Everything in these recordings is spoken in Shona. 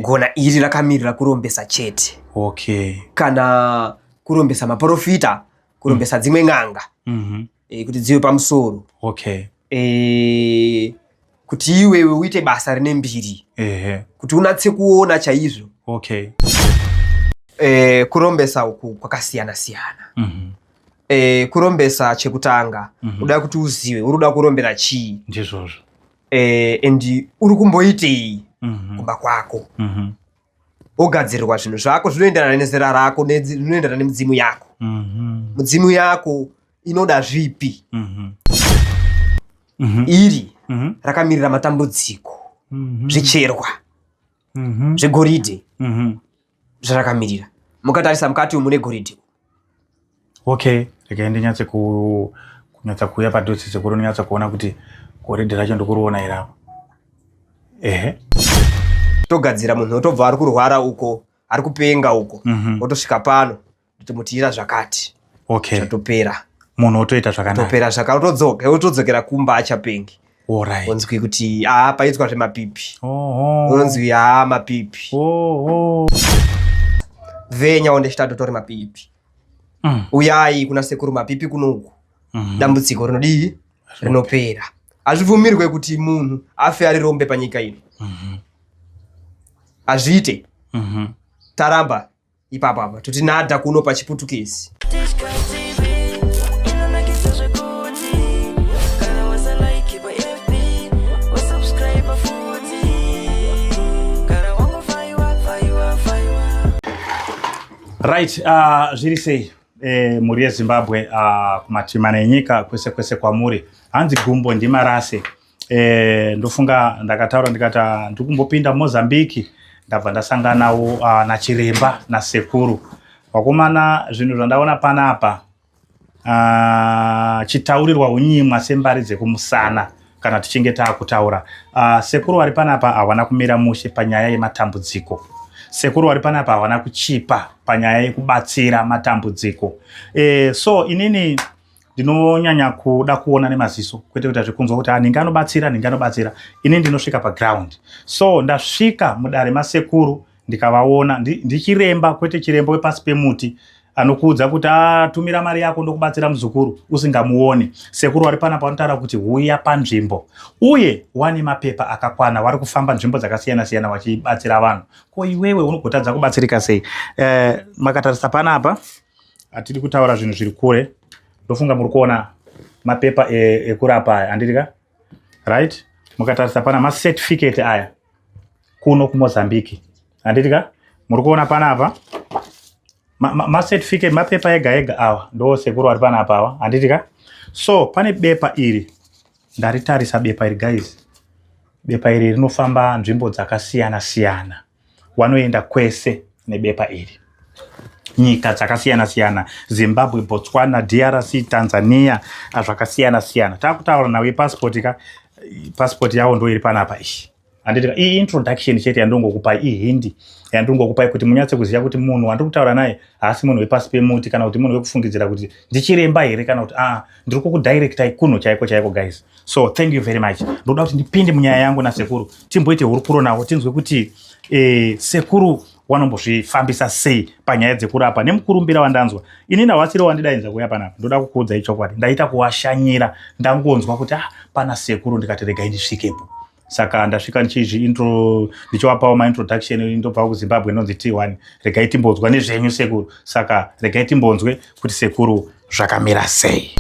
Gona iri rakamirira kurombesa chete. Okay. Kana kurombesa maporofita, kurombesa dzimwe n'anga. Kuti dzive pamusoro. Okay. Kuti iwewe uite basa rine mbiri. Kuti unatse kuona chaizvo. Okay. Kurombesa uku kwakasiyana siyana. Kurombesa chekutanga, uda kuti uzive uri kuda kurombera chii. Ndizvozvo. And uri kumboitei kumba kwako. Wogadzirirwa zvinhu zvako zvinoenderana nezera rako, zvinoenderana nemidzimu yako. Mudzimu yako inoda zvipi? Iri rakamirira matambudziko, zvicherwa, zvegoridhe zvarakamirira. Mukatarisa mukati umu mune goridhe. Okay, regai ndinyatse kunyatsa kuuya padhuze sekuru, ndinyatsa kuona kuti goridhe racho ndikuriona here apa. Ehe. Togadzira munhu otobva ari kurwara uko, ari kupenga uko, otosvika pano totomutiira zvakati. Okay. Zvatopera. Munhu otoita zvakanaka. Topera zvakanaka, otodzokera kumba achapengi. Alright. Onzwi kuti paitwa zvemapipi. Oho. Onzwi mapipi. Oho. Venya onde chitatu tori mapipi. Uyai kuna sekuru mapipi kunoku. Dambudziko rinodii? Rinopera. Hazvibvumirwe kuti munhu afe ari rombe panyika ino. Hazviite. Taramba ipapo apa toti nada kuno pachiputukezi. Right, zviri sei mhuri yeZimbabwe, kumativi mana enyika kwese kwese kwamuri. Hanzi gumbo ndimarase. Ndofunga ndakataura ndikati ndikumbopinda Mozambique, ndabva ndasanganawo nachiremba nasekuru. Vakomana, zvinhu zvandaona panapa chitaurirwa unyimwa sembari dzekumusana kana tichinge taakutaura. Sekuru vari panapa havana kumira mushe panyaya yematambudziko. Sekuru vari panapa havana kuchipa panyaya yekubatsira matambudziko. So inini ndinonyanya kuda kuona nemaziso, kwete kuita zvekunzwa kuti ninge anobatsira, ninge anobatsira. Inini ndinosvika paground. So ndasvika mudare masekuru ndikavaona ndichiremba, kwete chiremba wepasi pemuti anokuudza kuti tumira mari yako ndokubatsira muzukuru usingamuoni. Sekuru vari panapa vanotaura kuti huya panzvimbo, uye wane mapepa akakwana, vari kufamba nzvimbo dzakasiyana siyana vachibatsira vanhu. Ko iwewe unogotadza kubatsirika sei? Makatarisa panapa, hatidi kutaura zvinhu zviri kure. Ndofunga muri kuona mapepa ekurapa aya, handiti ka? Right? Mukatarisa pana macertificate aya kuno kuMozambique, handiti ka? Muri kuona panapa macertificate, mapepa ega ega awa ndo sekuru vari panapa awa, handiti ka? So pane bepa iri, ndaritarisa bepa iri guys. Bepa iri rinofamba nzvimbo dzakasiyana siyana, wanoenda kwese nebepa iri, nyika dzakasiyana siyana, Zimbabwe, Botswana, DRC, Tanzania, zvakasiyana siyana. Takutaura nawo yepasipoti ka, pasipoti yavo ndo iri panapa iyi, handiti ka? Iyi introduction chete yandongokupai, ihindi yandongokupai kuti munyatse kuziva kuti munhu wandiri kutaura naye haasi munhu wepasi pemuti, kana kuti munhu wekufungidzira kuti ndichiremba here, kana kuti ndiri kukudirectai kunhu chaiko chaiko guys. So thank you very much. Ndoda kuti ndipinde munyaya yangu nasekuru, timboite hurukuro navo, tinzwe kuti sekuru wanombozvifambisa sei panyaya dzekurapa nemukurumbira wandanzwa. Inini hawasiri wandidainza kuuya panapa, ndoda kukuudzai chokwadi, ndaita kuwashanyira, ndangonzwa kuti pana sekuru, ndikati regai ndisvikepo. Saka ndasvika ndichizvi intro, ndichivapawo maintroduction, ndobva kuZimbabwe, ndonzi T1, regai timbonzwa nezvenyu sekuru. Saka regai timbonzwe kuti sekuru zvakamira sei.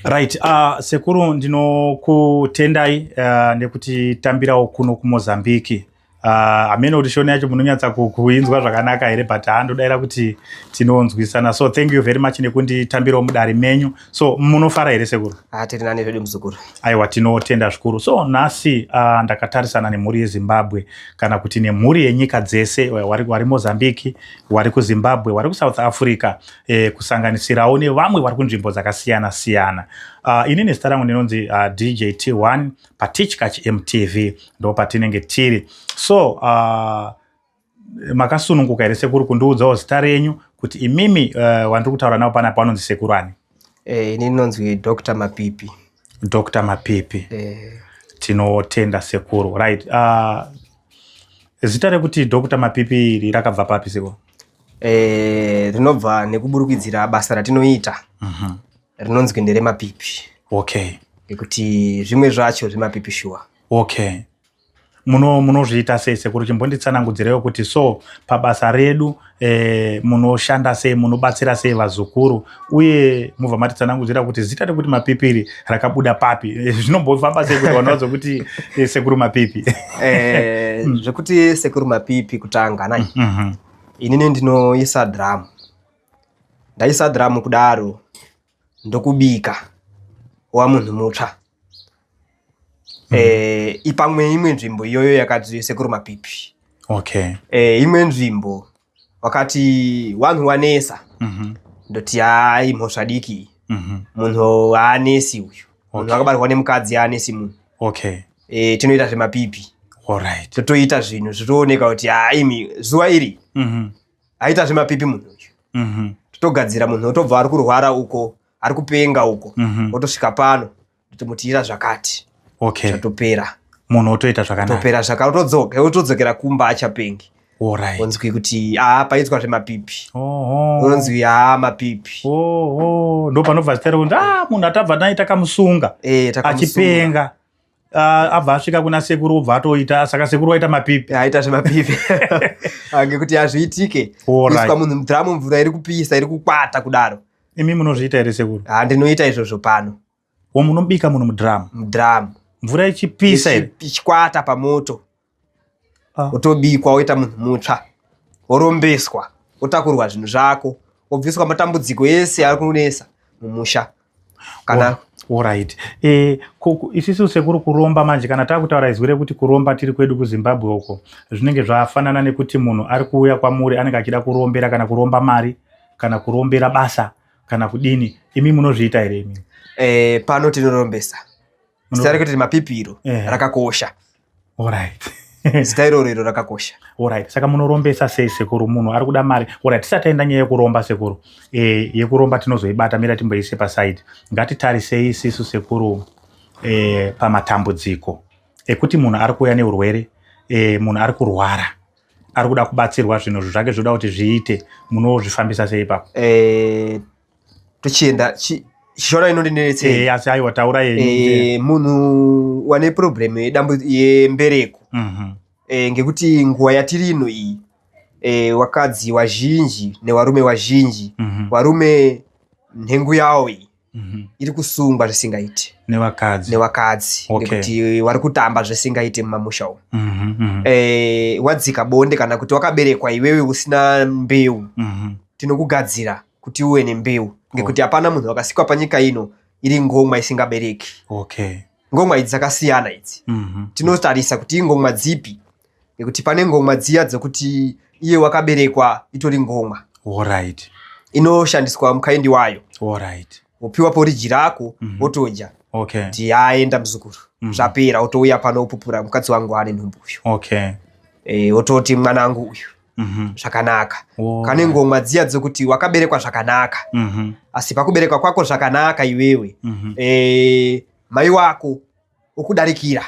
Right, sekuru ndinokutendai nekuti tambirawo kuno kuMozambique. Hamene kuti shoni yacho munonyatsa kuinzwa zvakanaka here, but handodaira kuti tinonzwisana. So thank you very much nekunditambirawo mudare menyu. So munofara here sekuru? Tiri nani zvedu muzukuru. Aiwa, tinotenda zvikuru. So nhasi ndakatarisana nemhuri yeZimbabwe, kana kuti nemhuri yenyika dzese, wari Mozambique, wari kuZimbabwe, wari kuSouth Africa, kusanganisirawo nevamwe vari kunzvimbo dzakasiyana siyana. Inini zita rangu ndinonzi DJ T1 paTichkach MTV, ndo patinenge tiri. So makasununguka here sekuru kundiudzawo zita renyu, kuti imimi wandiri kutaura navo panapa vanonzi sekuru ani? Inini ndinonzi Dr Mapipi. Dr Mapipi. Tinotenda sekuru. Right, Zita rekuti Dr Mapipi iri rakabva papi seko? Rinobva nekuburukidzira basa ratinoita rinonzi nderemapipi. Ngekuti zvimwe zvacho zvemapipi shuwa. Okay. Munozviita sei sekuru? Chimbonditsanangudzirewo kuti so pabasa redu munoshanda sei, munobatsira sei vazukuru, uye mubva matitsanangudzira kuti zita rekuti Mapipi iri rakabuda papi. Zvinombofamba sei kuti vanhu vazokuti sekuru Mapipi? Zvekuti sekuru Mapipi kutanga nai inini ndinoisa drum, ndaisa drum kudaro ndokubika wa munhu mutsva. Ipamwe imwe nzvimbo iyoyo yakati sekuru Mapipi. Imwe nzvimbo wakati wanhu wanesa, ndoti hai, mhosva diki, munhu haanesi uyu, munhu akabarwa nemukadzi haanesi munhu. Tinoita zvemapipi. Totoita zvinhu zvitooneka kuti haimi zuva iri aita zvemapipi munhu uyu. Totogadzira munhu, otobva ari kurwara uko, ari kupenga uko, otosvika pano, totomutiira zvakati. Zvatopera. Munhu otoita zvakanaka. Topera zvaka otodzoka, otodzokera kumba achapengi. Onzwi kuti aa, paitwa zvemapipi. Onzwi aa, mapipi. Oho, ndo panobva zita rekuti munhu atabva naye takamusunga Takamusunga. Achipenga. Abva asvika kuna sekuru, obva atoita, saka sekuru waita mapipi. Aita zvemapipi. Ngekuti hazviitike kuiswa munhu mudhiramu, mvura iri kupisa, iri kukwata kudaro. Imi munozviita here sekuru? Ha, ndinoita izvozvo pano. Wo munobika munhu mudhiramu? Mudhiramu. Mvura ichipisa here? Ichikwata pamoto. Wotobikwa, woita munhu mutsva, worombeswa, wotakurwa zvinhu zvako, wobviswa matambudziko ese ari kunetsa mumusha kana Alright. Isisu sekuru, kuromba manje, kana takutaura izwi rekuti kuromba tiri kwedu kuZimbabwe uko, zvinenge zvafanana nekuti munhu ari kuuya kwamuri anenge achida kurombera, kana kuromba mari, kana kurombera basa, kana kudini. Imi munozviita here imi? Pano tinorombesa. Zita rekuti mapipiro rakakosha. Zita iroro iro rakakosha. Alright. Saka munorombesa sei sekuru munhu ari kuda mari? Alright, tisati taenda nyaya yekuromba sekuru. Yekuromba tinozoibata, mira timboise paside. Ngatitarisei isisu sekuru pamatambudziko ekuti munhu ari kuuya neurwere, munhu ari kurwara, ari kuda kubatsirwa, zvinhu zvake zvoda kuti zviite, munozvifambisa sei ipapo? Tochienda Shona inondinetsei. Asi aiwa, taura yenyu. Munhu wane problem yembereko, ngekuti nguva yatiri ino iyi, wakadzi wazhinji newarume wazhinji, warume nhengo yawo iyi iri kusungwa zvisingaiti. Nevakadzi. Nevakadzi. Ngekuti vari kutamba zvisingaiti mumamusha umu. Wadzika bonde kana kuti wakaberekwa iwewe usina mbeu, tinokugadzira kuti uve nembeu, ngekuti hapana munhu wakasikwa panyika ino iri ngomwa isingabereki. Ngomwa idzi dzakasiyana idzi. Tinotarisa kuti ingomwa dzipi, ngekuti pane ngomwa dziya dzekuti iye wakaberekwa itori ngomwa inoshandiswa mukaindi wayo, wopiwa poriji rako, wotodya, kuti aenda muzukuru, zvapera, wotouya pano, wopupura, mukadzi wangu ane nhumbu uyu. Wototi mwanangu uyu. Zvakanaka. Kane ngomwa dziya dzekuti wakaberekwa zvakanaka, asi pakuberekwa kwako zvakanaka iwewe, mai wako okudarikira,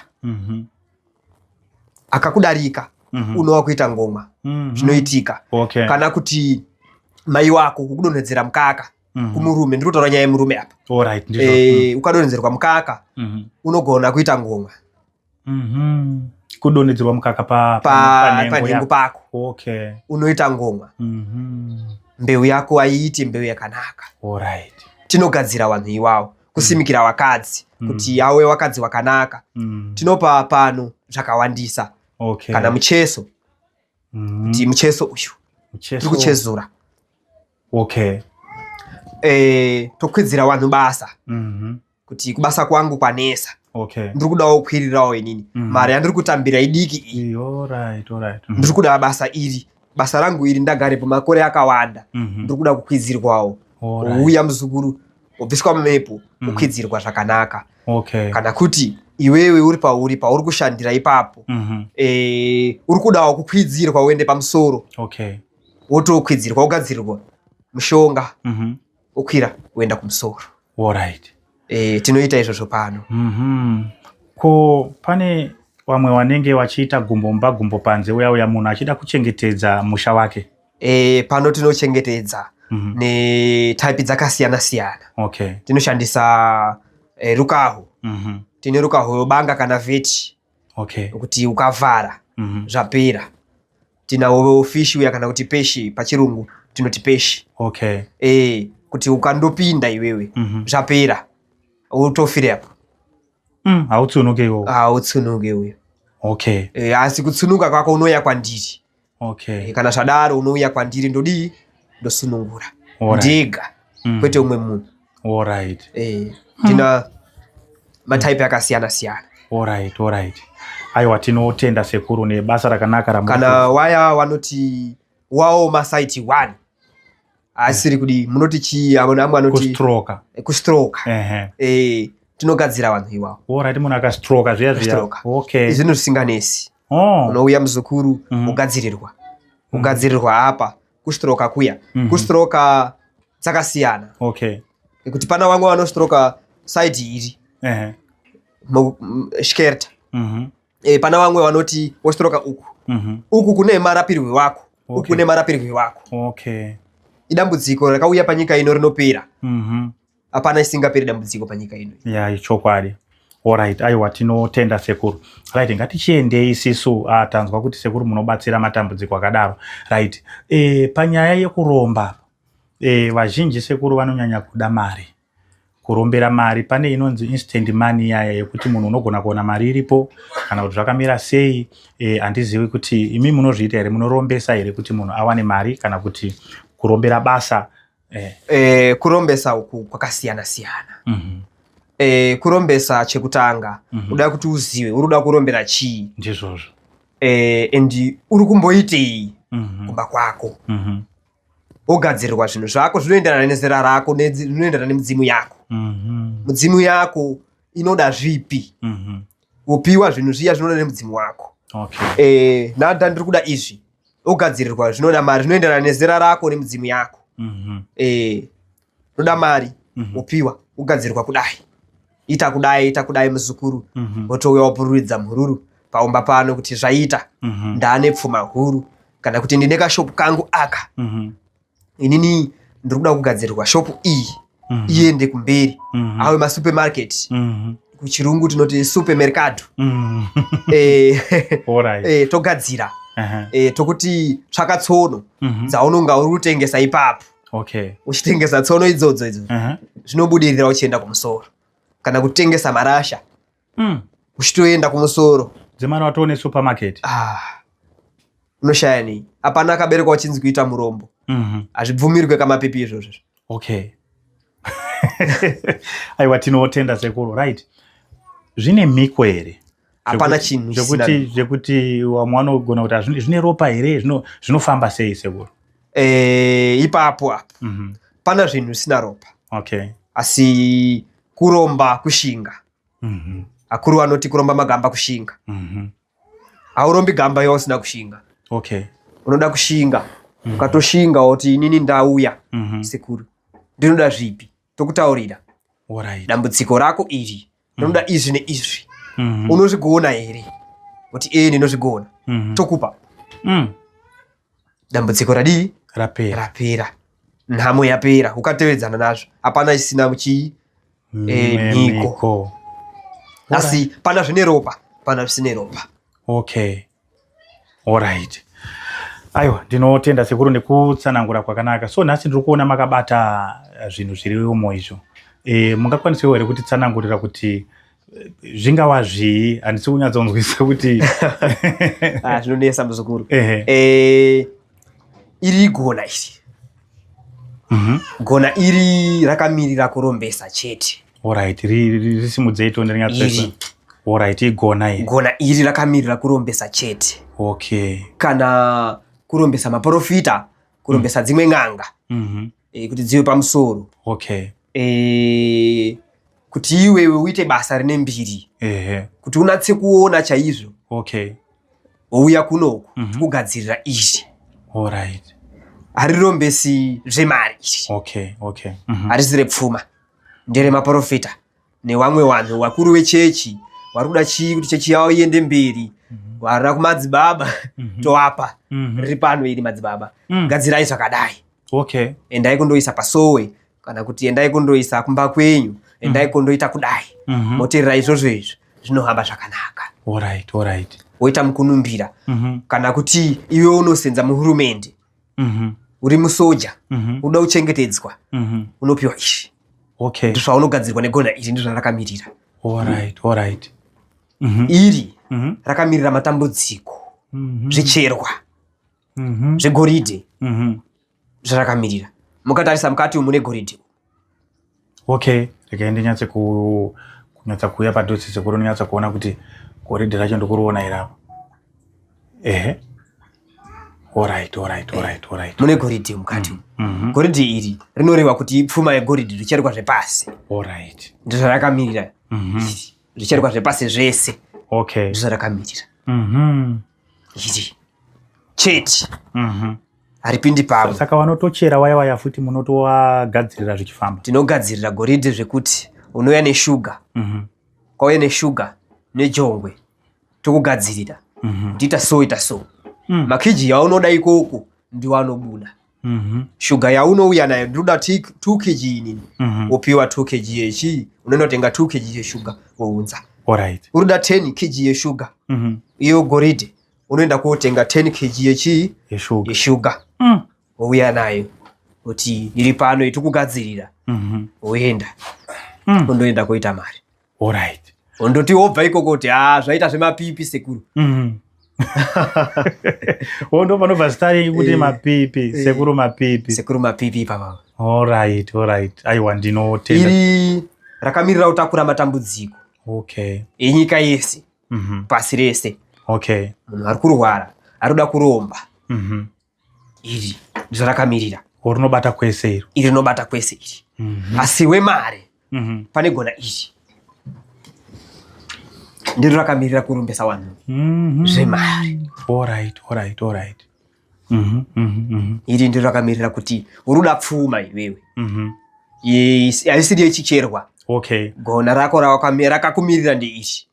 akakudarika, unova kuita ngoma. Zvinoitika. Kana kuti mai wako kukudonhedzera mukaka kumurume, ndiri kutaura nyaya yemurume apa. Ndizvo. Ukadonhedzerwa mukaka, unogona kuita ngoma. Kudonhedzerwa mukaka panhengo panhengo pako. Unoita ngoma. Mbeu yako haiiti mbeu yakanaka. Tinogadzira vanhu iwawo, kusimikira vakadzi kuti awe wakadzi wakanaka. Tinopa pano zvakawandisa. Kana mucheso, kuti mucheso uyu tiri kuchezura. Tokwidzira vanhu basa, kuti kubasa kwangu kwanesa, ndiri kudawo kukwirirawo inini, mari yandiri kutambira idiki iyi. Ndiri kuda basa iri, basa rangu iri ndagarepo makore akawanda, ndiri kuda kukwidzirwawo. Uya muzukuru, wobviswa mumepo, kukwidzirwa zvakanaka. Kana kuti iwewe uri pauri kushandira ipapo, uri kudawo kukwidzirwa uende pamusoro, wotokwidzirwa, wogadzirirwa mushonga, wokwira woenda kumusoro. Tinoita izvozvo pano. Ko pane Vamwe vanenge vachiita gumbo mumba gumbo panze uya uya munhu achida kuchengetedza musha wake. E, pano tinochengetedza netype dzakasiyana siyana. Tinoshandisa rukaho. Tine rukaho banga kana vheti. Kuti ukavhara zvapera. Tinawo fish uya kana kuti peshi pachirungu tinoti peshi. E, kuti ukandopinda iwewe zvapera utofire apo. Hautsunuke iwowo. Hautsunuke uyo. E, asi kutsunuka kwako unouya kwandiri. E, kana zvadaro unouya kwandiri ndodii ndosunungura ndega kwete umwe munhu. E, tina matype akasiyana siyana. Alright. Aiwa, tinotenda sekuru nebasa rakanaka ramuri Kana waya wanoti waoma site 1 asiri kudii, munoti chii amwe amwe anoti kustroka. Kustroka. E, tinogadzira vanhu iwawo. Alright, munhu akastroka zviya zviya. Kustroka. Zvinhu zvisinganesi. Unouya muzukuru, ugadzirirwa ugadzirirwa apa kustroka kuya. Kustroka dzakasiyana nekuti pana vamwe vanostroka side iri skerta. E, pana vamwe vanoti wostroka uku. Uku kune marapirwe wako, uku kune marapirwe wako. Idambudziko rakauya panyika ino rinopera. Hapana isingaperi dambudziko panyika ino. Ya, ichokwadi. Alright, aiwa, tinotenda sekuru. Right, ngatichiendei isisu. Tanzwa kuti sekuru munobatsira matambudziko akadaro. Right. E, panyaya yekuromba, vazhinji sekuru vanonyanya kuda mari. Kurombera mari, pane inonzi instant money yaya yekuti munhu unogona kuona mari iripo kana kuti zvakamira sei. Handizivi kuti imi munozviita here, munorombesa here kuti munhu awane mari kana kuti kurombera basa? E, kurombesa uku kwakasiyana siyana. E, kurombesa chekutanga uda kuti uzive uri kuda kurombera chii. Ndizvozvo. E, and uri kumboitei kumba kwako. Wogadzirirwa zvinhu zvako zvinoenderana nezera rako, zvinoenderana nemidzimu yako. Mudzimu yako inoda zvipi, wopiwa zvinhu zviya zvinoda nemudzimu wako. E, nhada ndiri kuda izvi, wogadzirirwa zvinoda mari zvinoenderana nezera rako nemudzimu yako. E, noda mari, wopiwa, wogadzirirwa kudai, ita kudai, ita kudai muzukuru. Wotouya wapururidza mhururu paumba pano kuti zvaita, ndaane pfuma huru, kana kuti ndine kashopu kangu aka. Inini ndiri kuda kugadzirirwa shopu iyi iende kumberi, ave masupermarket. Kuchirungu tinoti supermercado. E, e, togadzira. E, tokuti tsvaka tsono dzaunonga uri kutengesa ipapo. Uchitengesa tsono idzodzo idzo, zvinobudirira uchienda kumusoro, kana kutengesa marasha uchitoenda kumusoro. Dzimana watoo nesupermarket. Ah, unoshaya nei? Hapana akaberekwa uchinzi kuita murombo. Hazvibvumirwe kamapipi izvozvo. Okay, aiwa, tinotenda sekuru. Right, zvine mhiko here? Hapana chinhu chisina Zvekuti vamwe vanogona kuti zvine ropa here, zvinofamba sei sekuru? E, ipapo apo pana zvinhu zvisina ropa. Asi kuromba kushinga. Akuru anoti kuromba magamba kushinga. Haurombi gamba iwa usina kushinga. Unoda kushinga. Ukatoshinga woti inini ndauya, sekuru ndinoda zvipi, tokutaurira dambudziko rako iri, ndinoda izvi neizvi. Unozvigona here? Kuti ee, ndinozvigona. Tokupa. Dambudziko radii? Rapera. Rapera, nhamo yapera ukatevedzana nazvo. Hapana isina chii, mhiko. Mhiko. Asi pana zvine ropa, pana zvisine ropa. Okay, alright, aiwa, ndinotenda sekuru nekutsanangura kwakanaka. So nhasi ndiri kuona makabata zvinhu zviri umo izvo. Mungakwanisawo here kutitsanangurira kuti zvingava zvii? Handisi kunyatsonzwisa kuti Ah, zvinonetsa muzukuru. Ehe. E, iri igona iri. Gona iri rakamirira kurombesa chete. Alright, risimudzei tione rinyatsesa. Iri. Alright, igona iri. Gona iri rakamirira kurombesa chete. Kana kurombesa maprofita, kurombesa dzimwe n'anga, e, kuti dzive pamusoro. E, kuti iwewe uite basa rine mbiri, kuti unatse kuona chaizvo, wouya kunoku, tikugadzirira izvi. Harirombesi zvemari iri. Harisi repfuma, nderemaprofita nevamwe vanhu vakuru vechechi. Wari kuda chii kuti chechi yavo iende mberi? Warira kumadzibaba, toapa. Riri pano iri madzibaba. Gadzirai zvakadai. Endai kundoisa pasowe kana kuti endai kundoisa kumba kwenyu, endai kundoita kudai. Moteerera izvozvo izvo zvinohamba zvakanaka. Alright, alright. Woita mukunumbira. Kana kuti iwe unosenza muhurumende. Uri musoja. Unoda kuchengetedzwa. Unopiwa izvi. Ndizvaunogadzirwa negona iri, ndizvo rakamirira. Alright, alright. Iri rakamirira matambudziko. Zvicherwa. Zvegoridhe. Zvarakamirira. Mukatarisa mukati umu mune goridhe. Okay, regai ndinyatse kunyatsa kuuya padhuze sekuru, ndinyatsa kuona kuti goridhe racho ndikuriona here apa. Ehe. Alright, alright, alright, alright. Mune goridhe mukati umu. Goridhe iri rinoreva kuti ipfuma yegoridhe, zvicherwa zvepasi. Ndizvo zvarakamirira. Zvicherwa zvepasi zvese. Ndizvo zvarakamirira. Iri chete. Haripindi pamwe. Saka vanotochera waya waya futi munotovagadzirira zvichifamba. Tinogadzirira goridhe zvekuti unouya neshuga. Kwauya neshuga nejongwe tokugadzirira. Kuti ita so, ita so. Makiji yaunoda ikoko ndiwo anobuda. Shuga yaunouya nayo, ndinoda 2 kg inini. Wopiwa 2 kg yechi, unonotenga 2 kg yeshuga wounza. Unoda 10 kg yeshuga. Iyo goridhe unoenda kotenga 10 kg yechi yeshuga. Yeshuga. Wouya nayo kuti iri pano itikugadzirira. Woenda. Undoenda koita mari. Undoti wobva ikoko kuti ha zvaita zvemapipi sekuru. Ndo panobva zita renyu kuti Mapipi, Sekuru Mapipi. Sekuru Mapipi ipapa. Alright, alright. Aiwa, ndinotenda. Iri rakamirira kutakura matambudziko. Enyika yese. Pasi rese. Munhu ari kurwara, ari kuda kuromba. Iri ndizvo rakamirira. Rinobata kwese iro. Iri rinobata kwese iri. Asi wemari pane gona iri. Ndiro rakamirira kurombesa vanhu. Zvemari. Alright, alright, alright. Iri ndiro rakamirira kuti uri kuda pfuma iwewe. Haisiri yechicherwa. Gona rako rakakumirira ndeiri.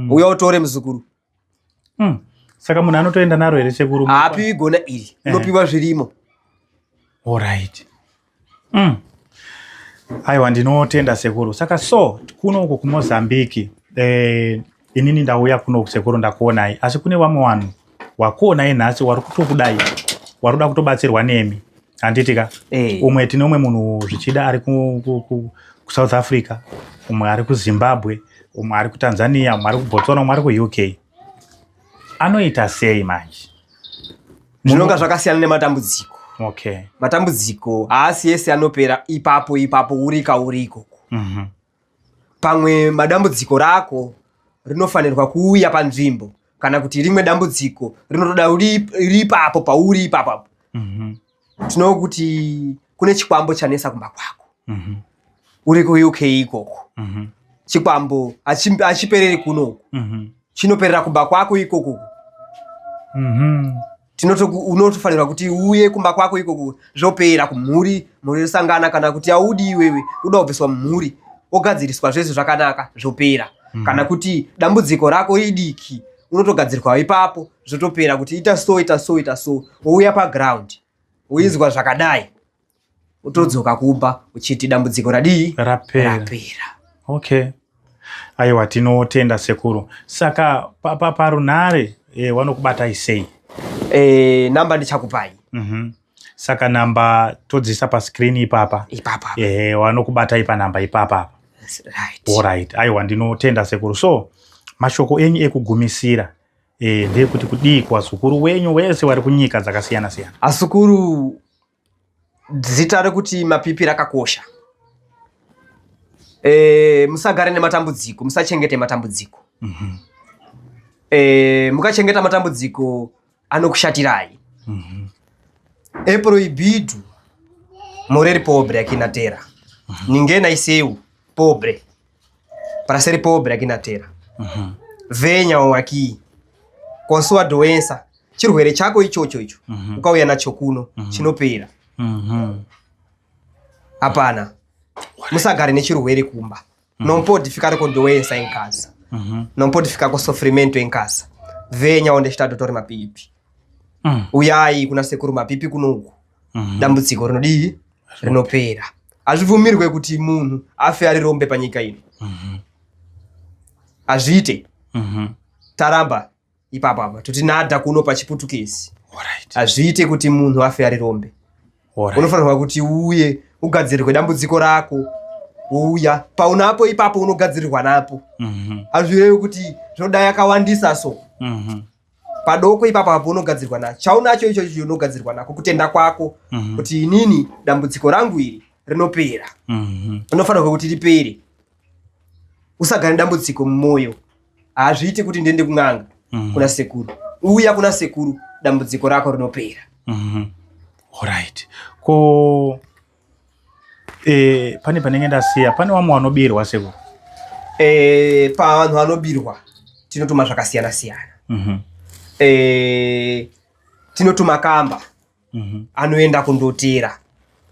Uya utore muzukuru. Saka munhu anotoenda naro here sekuru? Haapiwi gona iri. Unopiwa zvirimo. Alright. Aiwa, ndinotenda sekuru. Saka so kuno uku kuMozambique, inini ndauya kuno sekuru ndakuonai, asi kune vamwe vanhu wakuonai nhasi wari kutokudai, wari kuda kutobatsirwa nemi, handiti ka? Umwe tine umwe munhu zvichida ari kuSouth Africa, umwe ari kuZimbabwe, umwe ari kuTanzania, umwe ari kuBotswana, umwe ari kuUK. Anoita sei manje? Zvinonga zvakasiyana nematambudziko. Matambudziko haasi ese anopera ipapo ipapo urika uri ikoko. Pamwe madambudziko rako rinofanirwa kuuya panzvimbo, kana kuti rimwe dambudziko rinotoda uri ipapo pauri ipapo. Tinokuti kune chikwambo chanesa kumba kwako. Uri kuUK ikoko. Chikwambo hachipereri kunoku. Chinoperera kumba kwako ikoko. Unotofanirwa kuti uye kumba kwako ikoko zvopera kumhuri, mhuri yosangana, kana kuti audi iwewe uda kubviswa mumhuri wogadziriswa zvese zvakanaka zvopera. Kana kuti dambudziko rako idiki unotogadzirwa ipapo zvotopera, kuti ita so, ita so, ita so, wouya paground woizwa zvakadai, utodzoka kumba uchiti dambudziko radii? Rapera. Rapera. Okay. Aiwa, tinotenda sekuru. Saka parunhare vanokubatai sei? Namba ndichakupai. Saka namba todzisa pascreen ipapa. Ipapa. Vanokubatai panamba ipapa. Right. Alright. Aiwa, ndinotenda sekuru. So mashoko enyu ekugumisira ndeyekuti kudii kuvazukuru wenyu wese vari kunyika dzakasiyana siyana? Asukuru, zita rekuti Mapipi rakakosha. Musagare nematambudziko, musachengete matambudziko. Mukachengeta matambudziko anokushatirai. É proibido morrer pobre aqui na terra. Ninguém nasceu pobre para ser pobre aqui na terra. Venham aqui com sua doença. Chirwere chako ichocho icho ukauya nacho kuno chinopera. Hapana, musagare nechirwere kumba. Não pode ficar com doença em casa. Não pode ficar com sofrimento em casa. Venha onde está Dr. Mapipi. Uyai kuna Sekuru Mapipi kunoku. Dambudziko rinodii? Rinopera. Hazvibvumirwe kuti munhu afe ari rombe panyika ino. Hazviite. Taramba ipapo apa toti nada kuno pachiputukezi. Hazviite kuti munhu afe ari rombe. Unofanirwa kuti uye ugadzirirwe dambudziko rako, uya paunapo ipapo unogadzirirwa napo. Hazvirevi kuti zvinodai yakawandisa so. Padoko ipapo apo unogadzirwa nacho, chaunacho ichocho unogadzirwa nako, kutenda kwako kuti inini dambudziko rangu iri rinopera. Rinofanirwa kuti ripere. Usagara nedambudziko mumwoyo. Hazviiti kuti ndiende kun'anga, kuna sekuru. Uya kuna sekuru, dambudziko rako rinopera. Alright. Ko pane panenge ndasiya, pane vamwe vanobirwa, sekuru? Pavanhu vanobirwa tinotuma zvakasiyana siyana. Tinotuma kamba anoenda kundotera.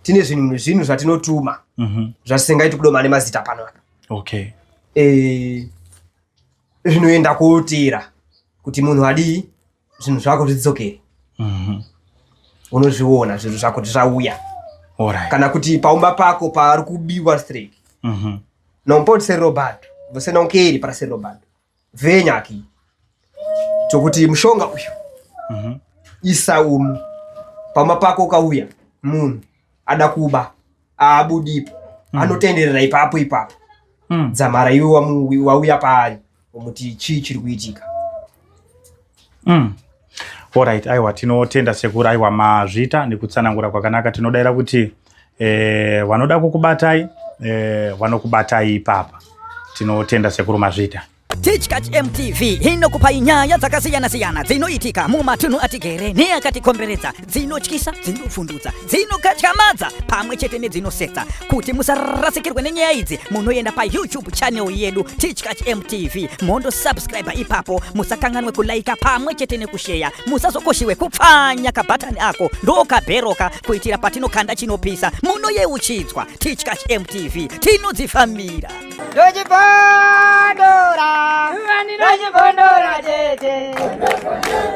Tine zvinhu zvatinotuma zvatisingaiti kudoma nemazita pano apa. Zvinoenda kootera kuti munhu adii, zvinhu zvako zvidzokere. Unozviona zvinhu zvako kuti zvauya. Kana kuti paumba pako pari kubiwa straight. Não pode ser roubado, você não quer para ser roubado, venha aqui, tokuti mushonga uyu isa umu pamba pako. Ukauya munhu ada kuba, aabudipo, anotenderera ipapo ipapo dzamara iwe wauya paari, umuti chii chiri kuitika. Alright, aiwa, tinotenda sekuru, aiwa, mazvita nekutsanangura kwakanaka. Tinodayira kuti vanoda kukubatai vanokubatai ipapa. Tinotenda sekuru, mazvita. Tichkach MTV inokupai nyaya dzakasiyana-siyana dzinoitika mumatunhu atigere neakatikomberedza, dzinotyisa, dzinovhundutsa, dzinokatyamadza pamwe chete nedzinosetsa. Kuti musarasikirwe nenyaya idzi, munoenda paYouTube channel yedu Tichkach MTV, mondosubscribe ipapo. Musakanganwe kulaika pamwe chete nekusheya. Musazokoshiwe kupfanya kabhatani ako ndokabheroka, kuitira patinokanda chinopisa munoyeuchidzwa. Tichkach MTV, tinodzifambira. Ndochibondora, ndochibondora tete.